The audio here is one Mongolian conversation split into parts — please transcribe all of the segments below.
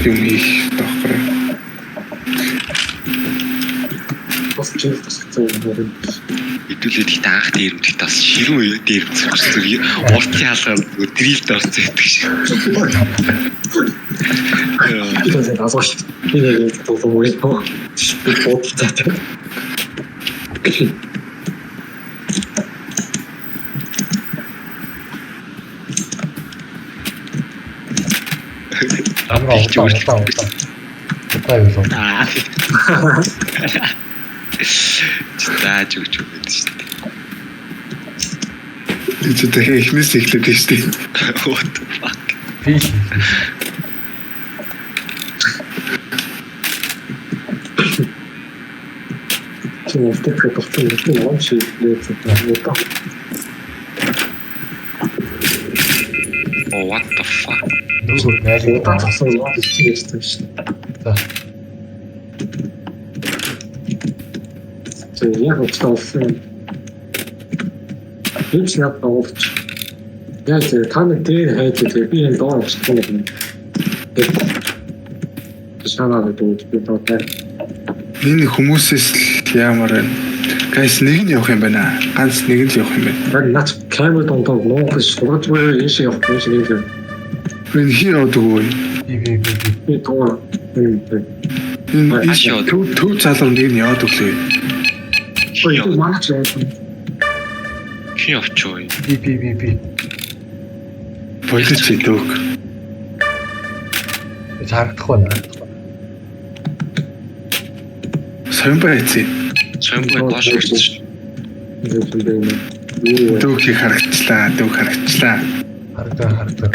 юм хийх хэрэгтэй байхгүй юу? Бас чиг тусгацсан юм байна. Хэдүүлээд ихтэй анх дээрэмдэх бас ширүүн дээрэмдэх зүгээр уртын хаалгаар зүгээр дрилд орсон гэдэг шиг. Би бас асууш. Би нэг тулам үйл боо. Би бодлоо. Амар удаан удаан удаан. Удаан юу л. Аа. Зааж өгч өгöd шүү дээ. Би ч дахиад эхнээс эхлээд тийм шүү дээ. What the fuck? Би л Чи нэвтэх тогтсон юм уу чи нээсэн. Удаан. Oh what the fuck? нүгөр найрыг Удаан тогтсон юм чи нээсэн шин. За. Чи яг уцтай болсон юм. Би ч надад уулч. Яг зөв та нар дээр хайж үзье. Би энэ доор очих юм. Шанаа дүүд би доор. Энэ хүмүүсээс л яамаар байна. Guys нэг нь явах юм байна. Ганц нэг нь л явах юм байна. Яг наач камер дондоо нуух сургаж буюу энэ шиг явах юм шиг нэг юм. Энэ хий явдаг уу? Би би би би. Би доор юм. Энэ Хааш яваад? төв залуу нэг нь яваад өглөө. Ой, манай ч яваад. Хин явчих вэ? Би би би би. Болич дөг. Би харагдах байна. Соёнбай эцээ. Соёнбой доош орсон шүү. Дөг их харагчлаа. Дөг харагчлаа. Харагдаа харагдаа.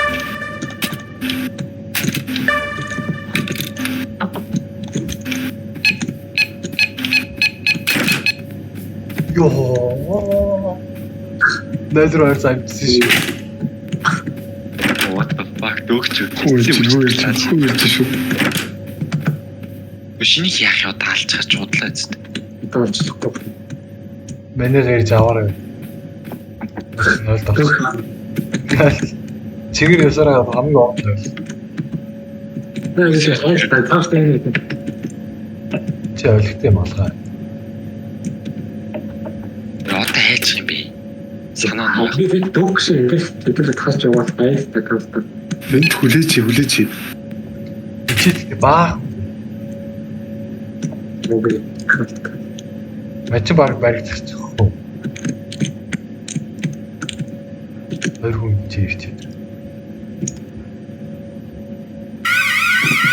Йоо. Нэлэр хоёр амжсан шүү. What the fuck? Дөгч Хүү хүү шүү. Шинийг яах ёо даалчихаж удлаа зү. Даалчлахгүй. Манай гэрж аваарай. 0 давсан. Чигэр явсараа хамгийн орд байл. Яг л хайр тааш тань. Чи ойлгохтой юм алгаа. Одоо хайчих юм бэ? Санаа нь Би тэг дөгш ингэж тэтгэл тахаж яваад байлтай каста. Энд хүлээч хүлээч. Чи тэгтээ баа. Нүгэл. Мачин баг баригдчих хөө. Хоёр хүн чи ирч.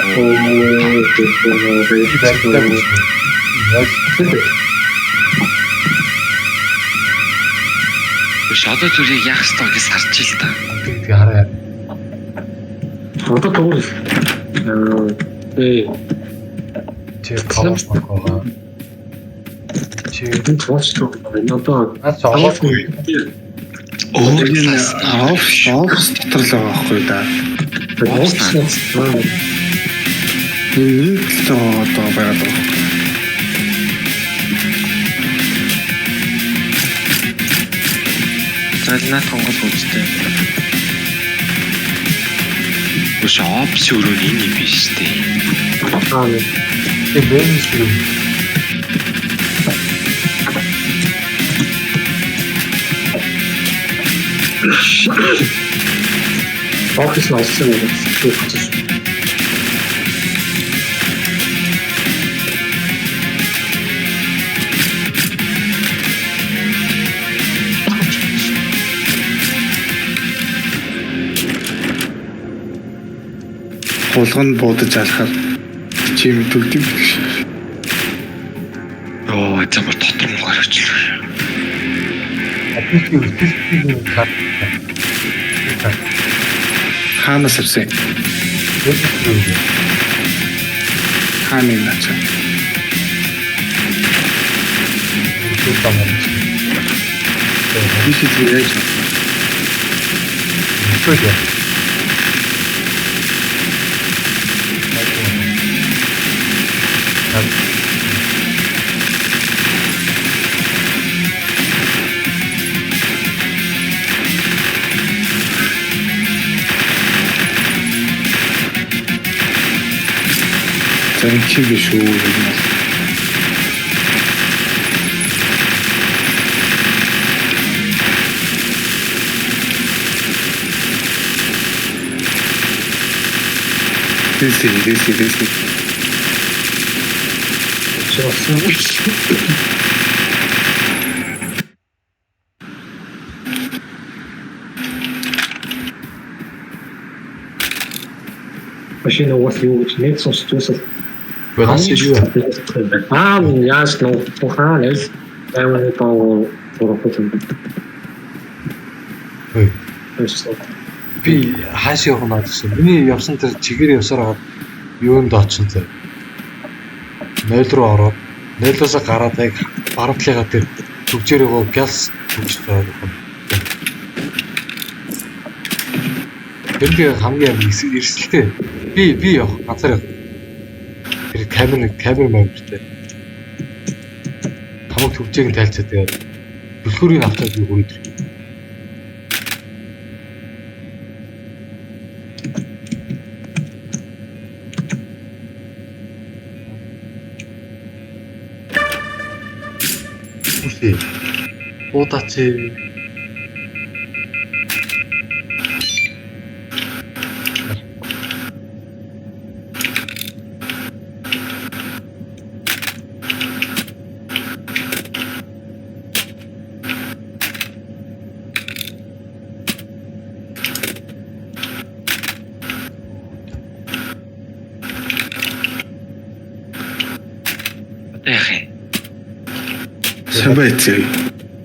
Оо Би баригдаагүй. Нөл Биш одоо зүрийг яах ёстой гэж харж ил та. тэг хараа. Одоо дуур. Э Чи power байгаа. Чи энэ цооч надад наад олоогүй. Өөр Энэ талаас офис дотор л байгаа байхгүй да. Энэ нэг л одоо байгаад байгаа. Зайл наад хонгол хөвчтэй. Биш офис өрөө нь энэ юм биш үү? Аа Тэг менежер юм. Офис олсон юм. Хулганд буудаж алхахаар чи юм төгдөг биш. Йоо, замар дотор мөнгөөр очлоо. Аппетит өтөлтийн карт. Хаанаас авсан? Менежер. Хаана юм наач? Би чи яаж Үгүй. За энэ чи биш үү юм бол. Дэсэ дэсэ дэсэ. Болсон. Машин угаас юу гэж нэг сонсч байсан. Ганц юу вэ? Аа яаж нөө тухайн л амар тоо урах юм. Ой. Байсан. Би хааш явах нь гэсэн. Миний явсан тэр чигээр явсаар хагаад юунд очсон зэ. 0 руу ороод 0-оос гараад яг баруун талынхаа тэр түгжээр байгаа гялс түгж байгаа юм. Тэр тэгээ хамгийн амар эрсдэлтэй. Би явах ганцаар явах. Тэр камер мамиртай. Хамаг түгжээг нь тайлцаа тэгээд түлхүүрийг авчаад би хүрээд ирэх. Үгүй. Буудаач. Одоо яах юм? Самбай эцэг.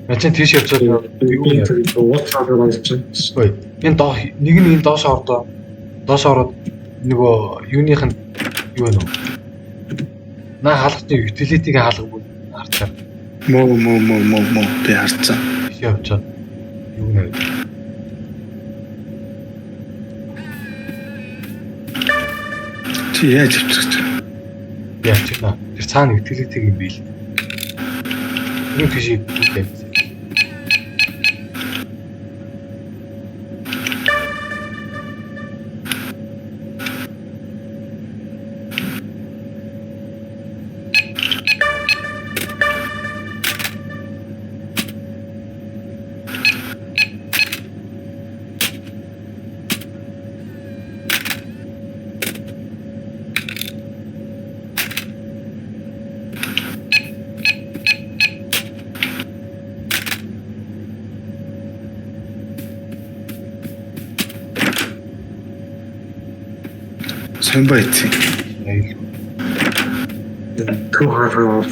Мачин тийш явцаад юу Би юм? тэр ууцаар болсон. Ой, энэ доо нэг нь энэ доош ордоо. Доош ороод нөгөө юуных нь юу вэ нөө? Наа хаалгачны utility-г хаалгагүй харцаа. Мөө мөө мөө мөө мөө би харцсан. Тийш явцаад юу нэ? Чи яаж авчих гэж байгаа? Яа чи наа. Тэр цаана utility-г юм бийл. Юу тийш явцсан. Самбай эцэг. Аюул. Түү хараа.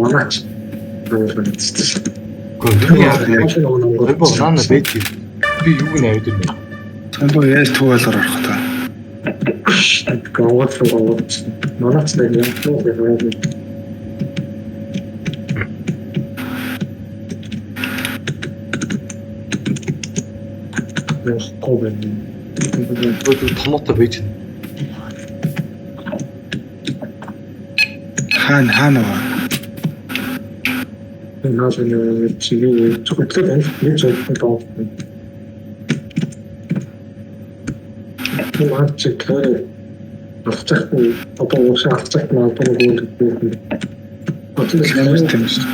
Манаач. Гэхдээ миний яа. Бо наана бэт. Би юуг нь аваад ирнэ. Самбай яаж төв алгаар орох вэ? Гавар гавар. Манаач нэг юм. Яахгүй байна. Өө томото бэж. Хаана хаана вэ? Наад нэг чигээ зөвхөн нэг зөвхөн доо. Маач тэр алцах одоо уушаа алцах маалбар гүйл. Одоо Камер тийм шүү.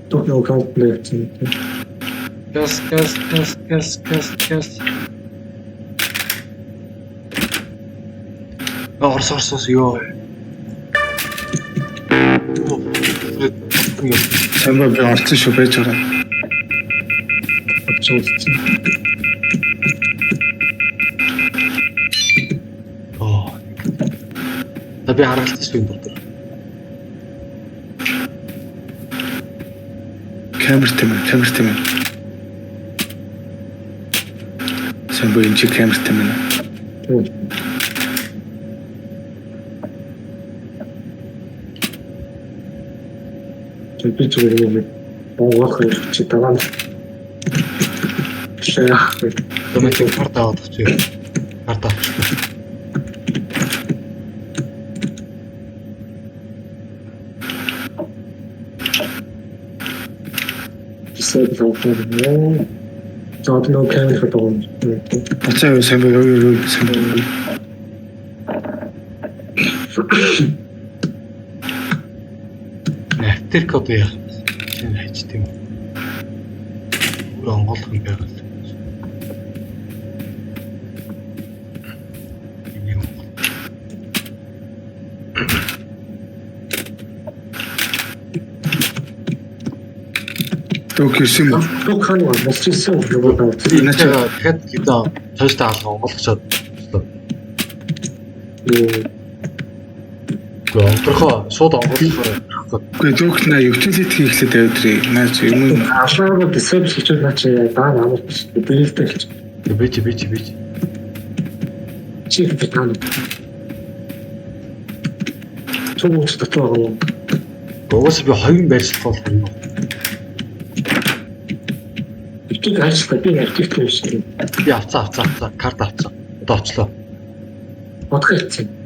Тохио комплекс. Газ газ газ газ газ газ. Орс орс орс ёо. Самбай би орсон шүү байж байгаа. Очсон. Оо. За би харгалцсан шүү энэ дотор. Камер тийм ээ, камер тийм ээ. Самбай энэ чи камер тийм ээ. Би зүгээр юм боогох чи таван. Шээ. Одоо чи карт аваад авчих. Карт авчих. Disable оф. За одоо нөгөө камер гэдэг юм. Буцаа юу сайн юу юу сайн юу. Аптек одоо яах вэ? Тэр хайч тийм үү? Өөр онгойлох юм байгаад. Энийг онгойлох. Док ирсэн юм уу? Док хаан босч ирсэн нөгөө давц. Энэ ч дахиад хэдэн цаашдаа алга онгойлгочоод. Юу Гэхдээ онторхоо шууд онгойлгохоор Үгүй док на utility хийхлээр тавиад ирээ. Наач юм алаараа disable хийчихвэл наа чи даа намайг биш. Дэрэлтэй хэлж. би чи би чи би чи Чи би тань. Чуу ч дотор байгаа юм. Угаасаа би хоёрын байршлах болохоор юм. Битгий хайчлаа би архитект юм шиг. Би авцаа авцаа авцаа карт авцаа. Одоо очлоо. Бодох хэлсэн.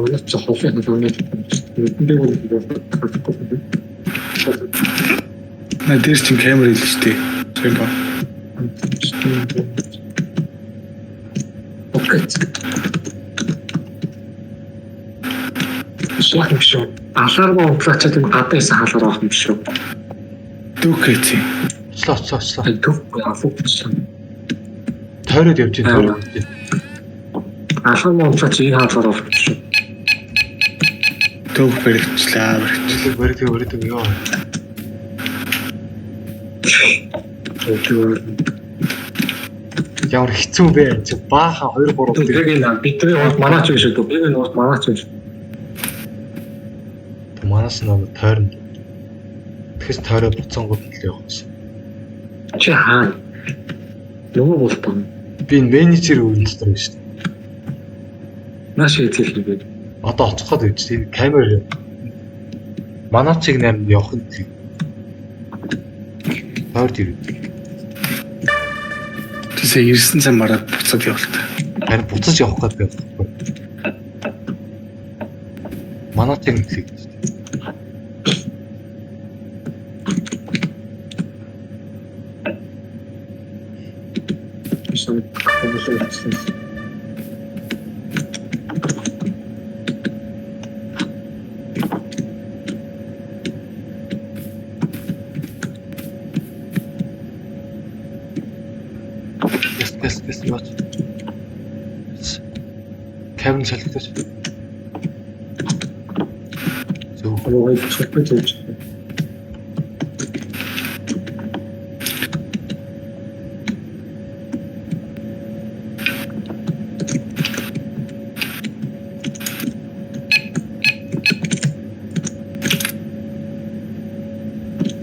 Манай ч холын халуун мэдээ үү. На дээр чинь камер хэлж штэ. Тийм ба. Окей. Яах юм шүү. Алаарм унтлаачаад юм гадаа исэн халаар авах юм шүү. Док хийсэн. Очлоо очлоо очлоо. Төв алуучихсан. Тойроод явж байна тойроод явж байна. Алаарм унтлаач энэ халаар авах юм шүү. Док баригчлаа баригчлаа. Баригдаг баригдаг ёо. Ямар хэцүү бэ? Чи баахан 2 3 Тэр энэ бидний урд манаач биш үү? Би энэ урд манаач биш. Манаас нь тойрно. Тэгэхээс тойроо буцаангууд л явах гэсэн. Чи хаана? Нөгөө болтон. Би энэ менежер өвөн дотор байна шүү дээ. Нааш хийх юм бэ? Одоо очих гээд байж энэ камер манаачиг 8 явах нь тойрд ирв. Тэсээ ирсэн замаараа буцаад явалт. Харин буцаж явах гээд байх байхгүй. Манаачиг нэг гэж. Тэс яач. Кевин солигдож. Зөв. Хоёр чөлбөж хийж.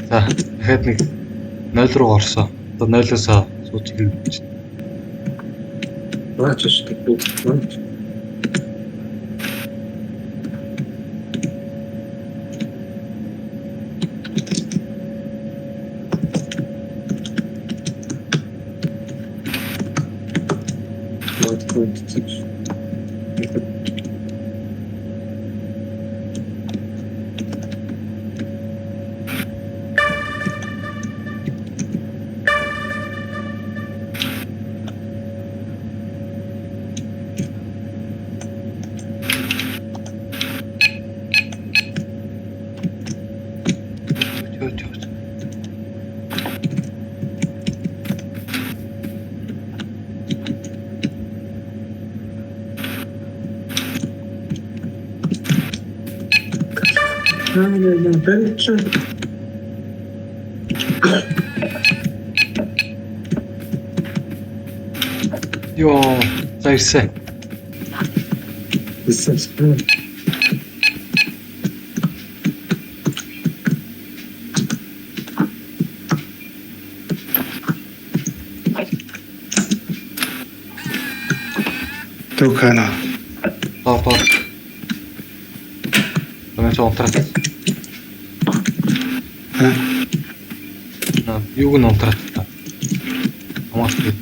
За, дахиад нэг 0 руу орсон. Одоо 0-оос сууж ирнэ. Наач шүү дээ. Not Йоо, за ирсэн. Ирсэн. Док хана. Доор доор. Манай ч унтраад. Аа. Юуг нь унтраад та. Хамаатай.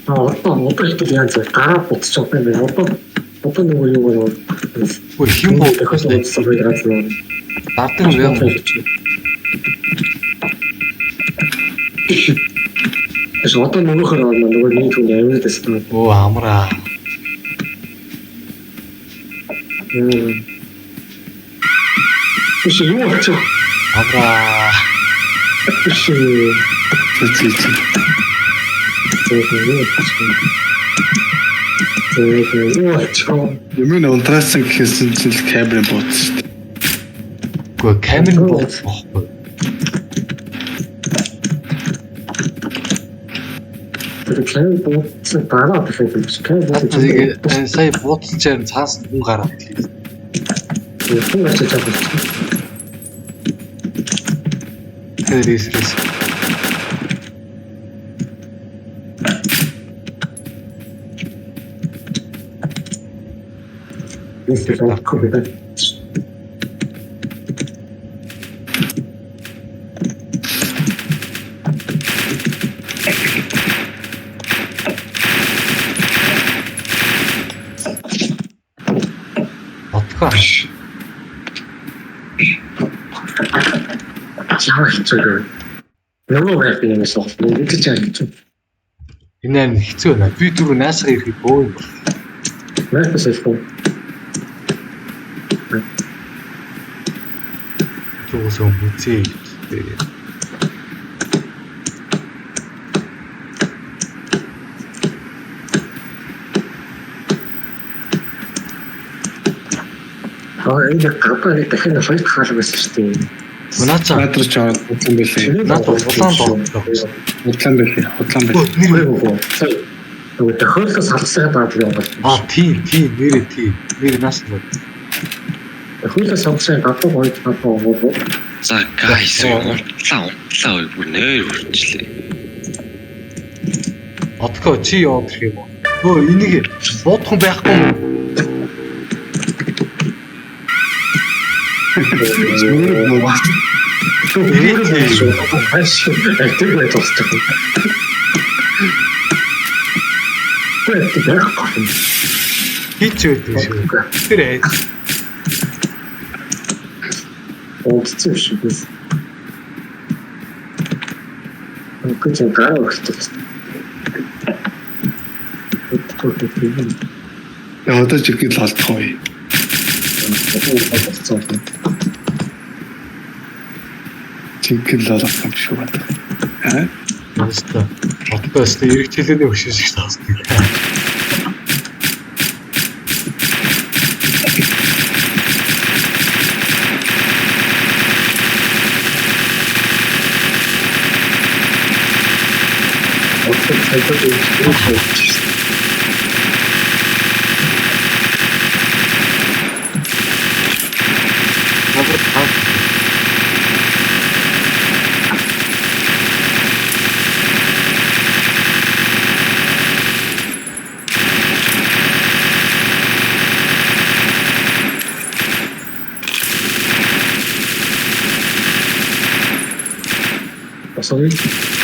Одоо ихтэй янз гараа буцчих юм байна. Одоо нөгөө юу гоо. Ой хин боо дахиад ганц нөгөө. Дардаг юм яа. Тэс одоо нөгөөхөр орно нөгөө нэг түн авирд байсан. Өө амраа. Биш юу болчих. Амраа. Биш. Зэ зэ. Юу болчих. Юм нь унтраасан гэхээс чинь л камерын бууц шүү дээ. Үгүй камер бууц бохгүй. Тэр камер бууцсан дараа дахиад биш. Камер бууцсан. Сая бууцсан чаар цаас нь хүн гараад ирлээ. Хүн гарч чадсан. Тэр эсрээс. Тэр бохгүй байна. Бодгоо. Ямар хэцүү вэ? Нөгөө байх юм шиг байна. Нэг ч хэцүү. Энэ аим хэцүү байна. Би түрүү наашгаа ирэхэд бөө юм бол. Наашаас ирэхгүй. Түүгээс өмбүцээ. Аа энэ гадаа нэг дахин хоёр хаалга байсан шүү дээ. Наачаа Наадар ч ороод худлан байлээ. Наад улаан доо. Худлан байлээ. Худлан байлээ. Нэр Нөгөө тохиолдол салгасаа даад юм байна. Аа тийм тийм нэрээ тийм. Нэр нааш нь. Тохиолдол салгасаа гадаа хоёр гадаа болов. За guys унтлаа бүр нойр хүрчлээ. Одко чи яваад ирэх юм уу? Өө энийг буудах хүн байхгүй юм. Хич байдаг шүү. Тэр айд. Ууцсан шүү дээ. Үгүй ч гараа өгсөн. Яг одоо жигэд л олдох уу? Жигэд л олох юм шүү бат. Аа? Наста. Одко өстө эрэг чилээний хөшөө шиг таасдаг. Надад таа. Sorry.